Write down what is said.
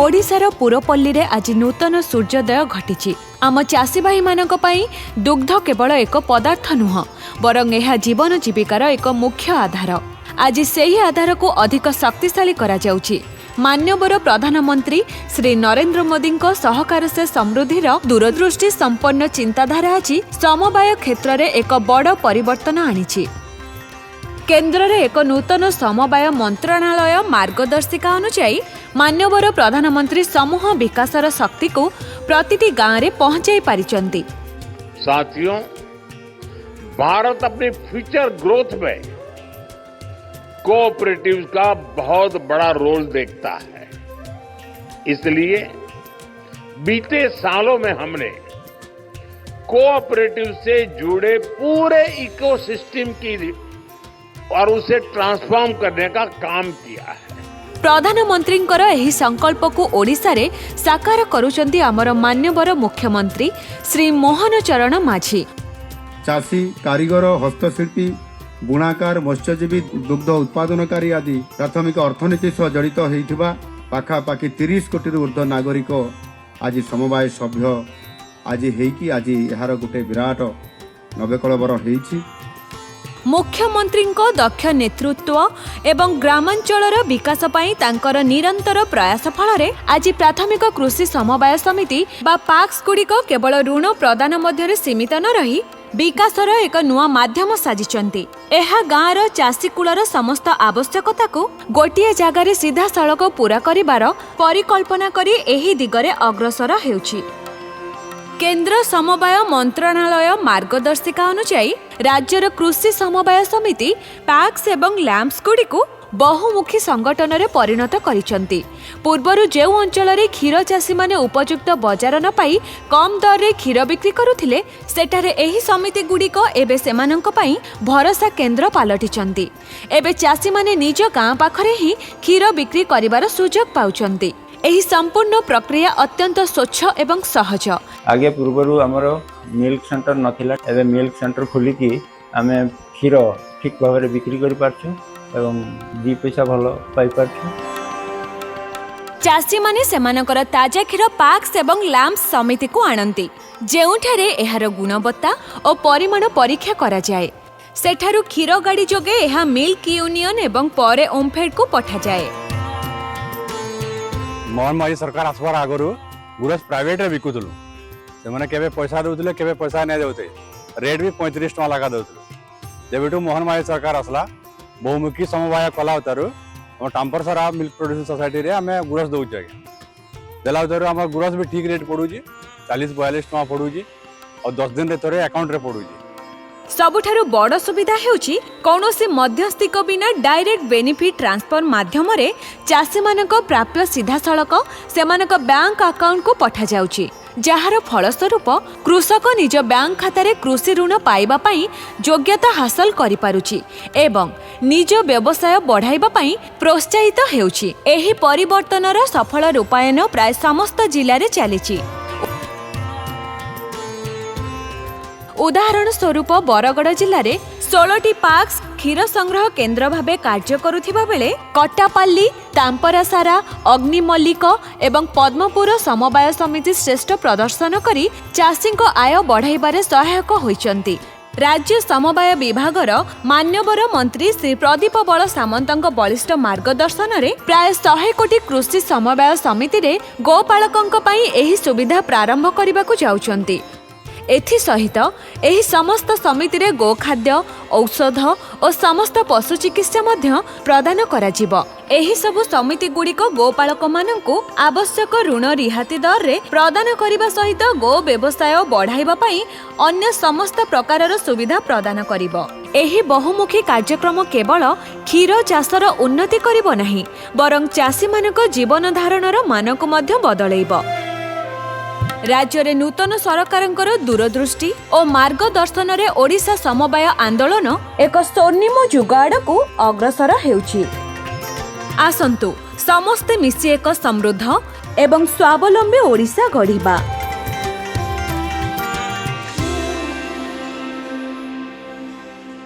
ଓଡ଼ିଶାର ପୁରପଲ୍ଲୀରେ ଆଜି ନୂତନ ସୂର୍ଯ୍ୟୋଦୟ ଘଟିଛି। ଆମ ଚାଷୀ ଭାଇମାନଙ୍କ ପାଇଁ ଦୁଗ୍ଧ କେବଳ ଏକ ପଦାର୍ଥ ନୁହଁ, ବରଂ ଏହା ଜୀବନ ଜୀବିକାର ଏକ ମୁଖ୍ୟ ଆଧାର। ଆଜି ସେହି ଆଧାରକୁ ଅଧିକ ଶକ୍ତିଶାଳୀ କରାଯାଉଛି। ମାନ୍ୟବର ପ୍ରଧାନମନ୍ତ୍ରୀ ଶ୍ରୀ ନରେନ୍ଦ୍ର ମୋଦିଙ୍କ ସହକାର ସେ ସମୃଦ୍ଧିର ଦୂରଦୃଷ୍ଟି ସମ୍ପନ୍ନ ଚିନ୍ତାଧାରା ଆଜି ସମବାୟ କ୍ଷେତ୍ରରେ ଏକ ବଡ଼ ପରିବର୍ତ୍ତନ ଆଣିଛି। କେନ୍ଦ୍ରରେ ଏକ ନୂତନ ସମବାୟ ମନ୍ତ୍ରଣାଳୟ ମାର୍ଗଦର୍ଶିକା ଅନୁଯାୟୀ ମାନ୍ୟବର ପ୍ରଧାନମନ୍ତ୍ରୀ ସମୂହ ବିକାଶର ଶକ୍ତିକୁ ପ୍ରତିଟି ଗାଁରେ ପହଞ୍ଚାଇ ପାରିଛନ୍ତି। साथियों, भारत अपनी फ्यूचर ग्रोथ में कोऑपरेटिव का बहुत बड़ा रोल देखता है। इसलिए बीते सालों में हमने कोऑपरेटिव से जुड़े पूरे इकोसिस्टम की और उसे ट्रांसफॉर्म करने का काम किया है। ପ୍ରଧାନମନ୍ତ୍ରୀଙ୍କର ଏହି ସଂକଳ୍ପକୁ ଓଡ଼ିଶାରେ ସାକାର କରୁଛନ୍ତି ଆମର ମାନ୍ୟବର ମୁଖ୍ୟମନ୍ତ୍ରୀ ଶ୍ରୀ ମୋହନ ଚରଣ ମାଝୀ। ଚାଷୀ, କାରିଗର, ହସ୍ତଶିଳ୍ପୀ, ବୁଣାକାର, ମତ୍ସ୍ୟଜୀବୀ, ଦୁଗ୍ଧ ଉତ୍ପାଦନକାରୀ ଆଦି ପ୍ରାଥମିକ ଅର୍ଥନୀତି ସହ ଜଡ଼ିତ ହୋଇଥିବା ପାଖାପାଖି 30 କୋଟିରୁ ଉର୍ଦ୍ଧ୍ୱ ନାଗରିକ ଆଜି ସମବାୟ ସଭ୍ୟ ଆଜି ହେଇକି ଆଜି ଏହାର ଗୋଟେ ବିରାଟ ନବକଳେବର ହେଇଛି। ମୁଖ୍ୟମନ୍ତ୍ରୀଙ୍କ ଦକ୍ଷ ନେତୃତ୍ୱ ଏବଂ ଗ୍ରାମାଞ୍ଚଳର ବିକାଶ ପାଇଁ ତାଙ୍କର ନିରନ୍ତର ପ୍ରୟାସ ଫଳରେ ଆଜି ପ୍ରାଥମିକ କୃଷି ସମବାୟ ସମିତି ବା ପାକ୍ସ ଗୁଡ଼ିକ କେବଳ ଋଣ ପ୍ରଦାନ ମଧ୍ୟରେ ସୀମିତ ନ ରହି ବିକାଶର ଏକ ନୂଆ ମାଧ୍ୟମ ସାଜିଛନ୍ତି। ଏହା ଗାଁର ଚାଷୀ କୂଳର ସମସ୍ତ ଆବଶ୍ୟକତାକୁ ଗୋଟିଏ ଜାଗାରେ ସିଧାସଳଖ ପୂରା କରିବାର ପରିକଳ୍ପନା କରି ଏହି ଦିଗରେ ଅଗ୍ରସର ହେଉଛି। କେନ୍ଦ୍ର ସମବାୟ ମନ୍ତ୍ରଣାଳୟ ମାର୍ଗଦର୍ଶିକା ଅନୁଯାୟୀ ରାଜ୍ୟର କୃଷି ସମବାୟ ସମିତି, ପ୍ୟାକ୍ସ ଏବଂ ଲ୍ୟାମ୍ପସ୍ ଗୁଡ଼ିକୁ ବହୁମୁଖୀ ସଂଗଠନରେ ପରିଣତ କରିଛନ୍ତି। ପୂର୍ବରୁ ଯେଉଁ ଅଞ୍ଚଳରେ କ୍ଷୀର ଚାଷୀମାନେ ଉପଯୁକ୍ତ ବଜାର ନ ପାଇ କମ୍ ଦରରେ କ୍ଷୀର ବିକ୍ରି କରୁଥିଲେ, ସେଠାରେ ଏହି ସମିତିଗୁଡ଼ିକ ଏବେ ସେମାନଙ୍କ ପାଇଁ ଭରସା କେନ୍ଦ୍ର ପାଲଟିଛନ୍ତି। ଏବେ ଚାଷୀମାନେ ନିଜ ଗାଁ ପାଖରେ ହିଁ କ୍ଷୀର ବିକ୍ରି କରିବାର ସୁଯୋଗ ପାଉଛନ୍ତି। ଏହି ସମ୍ପୂର୍ଣ୍ଣ ପ୍ରକ୍ରିୟା ଅତ୍ୟନ୍ତ ସ୍ୱଚ୍ଛ ଏବଂ ସହଜ। ଆଗେ ପୂର୍ବରୁ ଆମର ମିଲ୍କ ସେଣ୍ଟର ନଥିଲା। ଏବେ ମିଲ୍କ ସେଣ୍ଟର ଖୋଲିକି ଆମେ କ୍ଷୀର ଠିକ୍ ଭାବରେ ବିକ୍ରି କରିପାରୁଛୁ ଏବଂ ଦୁଇ ପଇସା ଭଲ ପାଇପାରୁଛୁ। ଚାଷୀମାନେ ସେମାନଙ୍କର ତାଜା କ୍ଷୀର ପାକ୍ସ ଏବଂ ଲ୍ୟାମ୍ପସ୍ ସମିତିକୁ ଆଣନ୍ତି, ଯେଉଁଠାରେ ଏହାର ଗୁଣବତ୍ତା ଓ ପରିମାଣ ପରୀକ୍ଷା କରାଯାଏ। ସେଠାରୁ କ୍ଷୀର ଗାଡ଼ି ଯୋଗେ ଏହା ମିଲ୍କ ୟୁନିୟନ ଏବଂ ପରେ ଓମ୍ଫେଡ୍କୁ ପଠାଯାଏ। ମୋହନ ମାଝୀ ସରକାର ଆସିବାର ଆଗରୁ ଗୁରସ ପ୍ରାଇଭେଟରେ ବିକୁଥିଲୁ। ସେମାନେ କେବେ ପଇସା ଦେଉଥିଲେ, କେବେ ପଇସା ନେଇ ଦେଉଥିଲେ। ରେଟ୍ ବି 35 ଟଙ୍କା ଲେଖା ଦେଉଥିଲୁ। ଯେବେଠୁ ମୋହନ ମାଝୀ ସରକାର ଆସିଲା, ବହୁମୁଖୀ ସମବାୟ କଲା ଉତାରୁ ଆମ ଟାମ୍ପରସାରା ମିଲ୍କ ପ୍ରଡ୍ୟୁସର ସୋସାଇଟିରେ ଆମେ ଗୁରସ ଦେଉଛୁ ଆଜ୍ଞା। ଦେଲା ଉତାରୁ ଆମର ଗୁରସ ବି ଠିକ୍ ରେଟ୍ ପଡ଼ୁଛି, 40-42 ଟଙ୍କା ପଡ଼ୁଛି ଆଉ 10 ଦିନରେ ଥରେ ଆକାଉଣ୍ଟରେ ପଡ଼ୁଛି। ସବୁଠାରୁ ବଡ଼ ସୁବିଧା ହେଉଛି, କୌଣସି ମଧ୍ୟସ୍ଥିଙ୍କ ବିନା ଡାଇରେକ୍ଟ ବେନିଫିଟ୍ ଟ୍ରାନ୍ସଫର ମାଧ୍ୟମରେ ଚାଷୀମାନଙ୍କ ପ୍ରାପ୍ୟ ସିଧାସଳଖ ସେମାନଙ୍କ ବ୍ୟାଙ୍କ ଆକାଉଣ୍ଟକୁ ପଠାଯାଉଛି, ଯାହାର ଫଳସ୍ୱରୂପ କୃଷକ ନିଜ ବ୍ୟାଙ୍କ ଖାତାରେ କୃଷି ଋଣ ପାଇବା ପାଇଁ ଯୋଗ୍ୟତା ହାସଲ କରିପାରୁଛି ଏବଂ ନିଜ ବ୍ୟବସାୟ ବଢ଼ାଇବା ପାଇଁ ପ୍ରୋତ୍ସାହିତ ହେଉଛି। ଏହି ପରିବର୍ତ୍ତନର ସଫଳ ରୂପାୟନ ପ୍ରାୟ ସମସ୍ତ ଜିଲ୍ଲାରେ ଚାଲିଛି। ଉଦାହରଣ ସ୍ୱରୂପ, ବରଗଡ଼ ଜିଲ୍ଲାରେ 16ଟି ପାକ୍ସ କ୍ଷୀର ସଂଗ୍ରହ କେନ୍ଦ୍ର ଭାବେ କାର୍ଯ୍ୟ କରୁଥିବା ବେଳେ କଟାପାଲ୍ଲୀ, ତାମ୍ପରାସାରା, ଅଗ୍ନିମଲ୍ଲିକ ଏବଂ ପଦ୍ମପୁର ସମବାୟ ସମିତି ଶ୍ରେଷ୍ଠ ପ୍ରଦର୍ଶନ କରି ଚାଷୀଙ୍କ ଆୟ ବଢ଼ାଇବାରେ ସହାୟକ ହୋଇଛନ୍ତି। ରାଜ୍ୟ ସମବାୟ ବିଭାଗର ମାନ୍ୟବର ମନ୍ତ୍ରୀ ଶ୍ରୀ ପ୍ରଦୀପ ବଳ ସାମନ୍ତଙ୍କ ବଳିଷ୍ଠ ମାର୍ଗଦର୍ଶନରେ ପ୍ରାୟ 100 କୋଟି କୃଷି ସମବାୟ ସମିତିରେ ଗୋପାଳକଙ୍କ ପାଇଁ ଏହି ସୁବିଧା ପ୍ରାରମ୍ଭ କରିବାକୁ ଯାଉଛନ୍ତି। ଏଥିସହିତ ଏହି ସମସ୍ତ ସମିତିରେ ଗୋଖାଦ୍ୟ, ଔଷଧ ଓ ସମସ୍ତ ପଶୁ ଚିକିତ୍ସା ମଧ୍ୟ ପ୍ରଦାନ କରାଯିବ। ଏହିସବୁ ସମିତିଗୁଡ଼ିକ ଗୋପାଳକମାନଙ୍କୁ ଆବଶ୍ୟକ ଋଣ ରିହାତି ଦରରେ ପ୍ରଦାନ କରିବା ସହିତ ଗୋ ବ୍ୟବସାୟ ବଢ଼ାଇବା ପାଇଁ ଅନ୍ୟ ସମସ୍ତ ପ୍ରକାରର ସୁବିଧା ପ୍ରଦାନ କରିବ। ଏହି ବହୁମୁଖୀ କାର୍ଯ୍ୟକ୍ରମ କେବଳ କ୍ଷୀର ଚାଷର ଉନ୍ନତି କରିବ ନାହିଁ, ବରଂ ଚାଷୀମାନଙ୍କ ଜୀବନ ଧାରଣର ମାନକୁ ମଧ୍ୟ ବଦଳେଇବ। ରାଜ୍ୟରେ ନୂତନ ସରକାରଙ୍କର ଦୂରଦୃଷ୍ଟି ଓ ମାର୍ଗଦର୍ଶନରେ ଓଡ଼ିଶା ସମବାୟ ଆନ୍ଦୋଳନ ଏକ ସ୍ୱର୍ଣ୍ଣିମ ଯୁଗ ଆଡ଼କୁ ଅଗ୍ରସର ହେଉଛି। ଆସନ୍ତୁ, ସମସ୍ତେ ମିଶି ଏକ ସମୃଦ୍ଧ ଏବଂ ସ୍ୱାବଲମ୍ବୀ ଓଡ଼ିଶା ଗଢ଼ିବା।